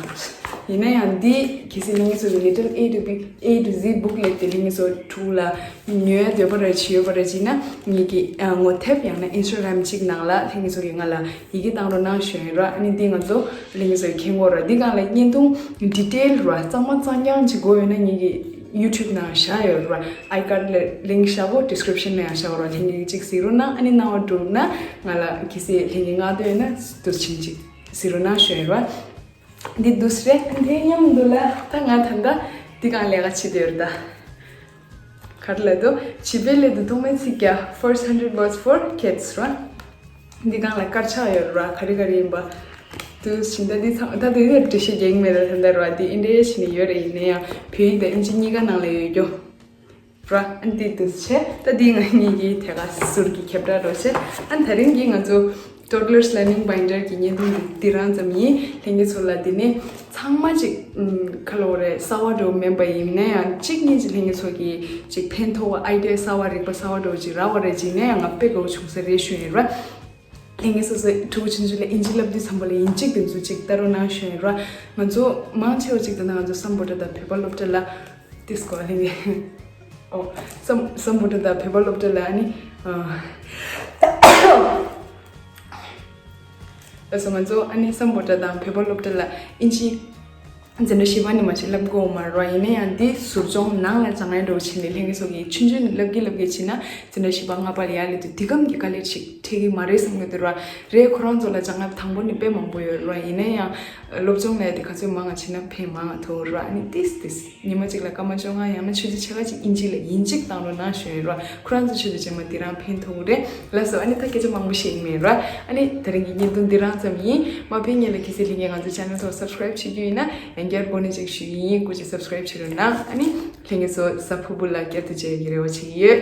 ཡིན་ན་ཡང་འདི་གལ་སྲིད་ལྷན་རྒྱས་ཚོ་གི་Little A to B A to Z booklet དེ་ལྷན་རྒྱས་ཚོ་ཕྲུ་གུ་ལ་ཉོ་ཡ་འདོད་པ་ར་བྱེད་ཡོད་པ་ར་བྱས་ན་ངེད་ཀྱི་ཨ་ངོ་དེབ་ཡང་ན་Instagram གཅིག་ནང་ལ་ལྷན་རྒྱས་ཚོ་གིས་ང་ལ་ཡི་གེ་བཏང་རོགས་གནང་ཞུ་ཡིན་ར། ཨ་ནི་འདི་ང་ཚོ་ལྷན་རྒྱས་ཚོ་གིས་མཁྱེན་གྱི་ཡོད་ར། འདི་སྒང་ལ་བརྙན་ཐུང་detail ར་གཙང་མ་གཙང་རྐྱང་ཅིག་དགོས་ཡོད་ན་ངེད་ཀྱི་YouTube ནང་བཞག་ཡོད་ར། iCard ལ་link བཞག་གོ description ནང་ཡང་བཞག་གོ་ར། ལྷན་རྒྱས་ཅིག་གཟིགས་རོགས་གནང་། ཨ་ནི་གནང་བ་འགྲུབ་ན་ང་ལ་གལ་སྲིད་ལྷན་རྒྱས་མངགས་འདོད་ཡོད་ན་འདུག་སེ་བྱས་ཅིག་གཟིགས་རོགས་གནང་ཞུ་ཡིན་ར། འདི་འདུག་སེ་རེད། དེ་མཉམ་དུ་ལ་ད་ང་ད་ལྟ་འདི་སྒང་ལས་ཀ་བྱེད་བསྡད་ཡོད་ར་ད། ག་རེ་ལབ་འདུག་བྱིས་པའི་སླད་དུ་ཐོག་མའི་ཚིག་བརྒྱ། First hundred words for kids ར། འདི་སྒང་ལ་དཀར་ཆག་ཡོད་ར། ག་རེ་ག་རེ་ཡིན་པ། དུས་ཕྱིན་ད་འདི་ཚང་ད་དུས་ཡོད་འགྲེལ་བཤད་རྒྱག་གི་མེད་ད་ད་ལྟ་ར། འདི་ཨིན་ཌི་ཡ་ཕྱིན་ནས་ཡོད་རེད། ཡིན་ན་ཡང་བོད་ཡིག་དང་ཨིན་ཇི་གཉིས་ཀ་ནང་ལ་ཡོད་རྒྱུ་ར། ཨ་འདི་དུས་བྱས་ད་འདི་ང་གཉིས་ཀྱི་ཐད་ཀ་ཟུར་གྱི་ཁྱབ་བསྒྲགས་རོགས་བྱས། ཨ་ད་རིང་གི་ང་ཚོ་Toddlers Learning Binder གྱི་བརྙན་ཐུང་འདི་འདི་རང་ཙམ་ཡིན། ལྷན་རྒྱས་ཚོ་ལ་འདི་ནས་ཚང་མ་ཅིག་ཨུམ་ག་ལབ་དགོས་རེད། གསར་བ་འདྲ་བོ་མིན་པ་ཡིན་ན་ཡང་གཅིག་གཉིས་ཅིག་ལྷན་རྒྱས་ཚོ་གིས་ཅིག་ཕན་ཐོགས་པ་ཨའི་ཌི་ཡ་གསར་བ་རིག་པ་གསར་བ་འདྲ་བོ་ཅིག་རག་པ་རེད། ཅིག་ཡིན་ན་ཡང་ང་དཔེ་དགའ་བོ་བྱུང་ས་རེད་ཞུ་ཡིན་ར། ལྷན་རྒྱས་སོ་སོའི་ཕྲུ་གུ་ཆུང་ཆུང་ལ་ཨིན་ཇི་བསླབ་དུས་ཙམ་པ་ལ་ཡིན་གཅིག་དེ་ཚོ་ཅིག་ལྟ་རོགས་གནང་ཞུ་ཡིན་ར། ང་ཚོ་མང་ཆེ་བ་ཅིག་ད་ལྟ་ང་ཚོ་སམ་བྷོ་ཊ་དང་བོད་པ་སློབ་གྲྭ་ལ་ཏིས་ཀོ་ལྷན་རྒྱས། ཨོ། སམ་སམ་བྷོ་ཊ་དང་བོད་པ་སློབ་གྲྭ་ལ་ཨ་ནི། ཨ། ལགས་སོ། ང་ཚོ་ཨ་ནི་སམ་བྷོ་ཊ་དང་བོད་པ་སློབ་གྲྭ་ལ་ཨིན་ཇི་འཛིན་གྲྭ་བཞི་པ་ནས་མར་ཅིག་བསླབ་ཀྱི་ཡོད་མ་རེད་པ། ཡིན་ན་ཡང་འདི་ཟུར་སྦྱོང་ནང་ལ་སྦྱང་ཡ་འདྲ་བོ་བྱས་ནས་ལྷན་རྒྱས་ཚོ་གིས་ཆུང་ཆུང་ནས་བསླབ་ཀྱི་བསླབ་ཀྱི་བྱས་ན་འཛིན་གྲྭ་བཞི་པ་ལྔ་པ་ལ་ཡར་སླེབས་དུས་འདི་གམ་གྱི་དཀའ་ལས་ཅིག་འཕྲད་ཀྱི་མ་རེད་བསམ་གྱི་འདུག་ར། རེད། ཁོ་རང་ཚོ་ལ་སྦྱང་ཡ་དང་པོ་ནས་དཔེ་མང་པོ་ཡོད་ར། ཡིན་ན་ཡང་སློབ་སྦྱོང་ལས་དེ་ག་ཚོད་མང་བ་བྱས་ན་ཕན་མང་བ་ཐོགས་ར། ཨ་ནི་ཏིས་ཏིས། ཉི་མ་གཅིག་ལ་སྐར་མ་བཅོ་ལྔ་ཡང་ན་ཆུ་ཚོད་ཕྱེད་ཀ་གཅིག་ཨིན་ཇི་ལ་ཡིན་གཅིག་བཏང་རོགས་གནང་ཞུ་ཡིན་ར། ཁོ་རང་ཚོ་ཆུ་ཚོད་རྗེས་མ་འདི་རང་ཕན་ཐོགས་རེད། ལགས་སོ། ཨ་ནི་ད་སྐད་ཆ་མང་པོ་བཤད་ཀྱི་མེད་ར། ཨ་ནི་ད་རིང་གི་བརྙན་ཐུང་འདི་རང་ཙམ་ཡིན། མ་ཕན་སྔོན་ལ་གལ་སྲིད་ལྷན་རྒྱས་ང་ཚོ་ཆེ་ནལ་ཐོག་སབ་སི་ཀ་རའིབ་བྱེད་རྒྱུ་ཡིན་ན་ཡང་བསྐྱར་འབོད་སྣོན་ཅིག་ཞུ་ཡི་ཡིན། སྐུ་མཁྱེན་སབ་སི་ཀ་རའིབ་བྱེད་རོགས་གནང་། ཨ་ནི་ལྷན་རྒྱས་ཚོ་གཟའ་ཕུར་བུ་ལ་བསྐྱར་དུ་མཇལ་ཡག་གི་རེ་བ་བྱེད་ཀྱི་ཡོད།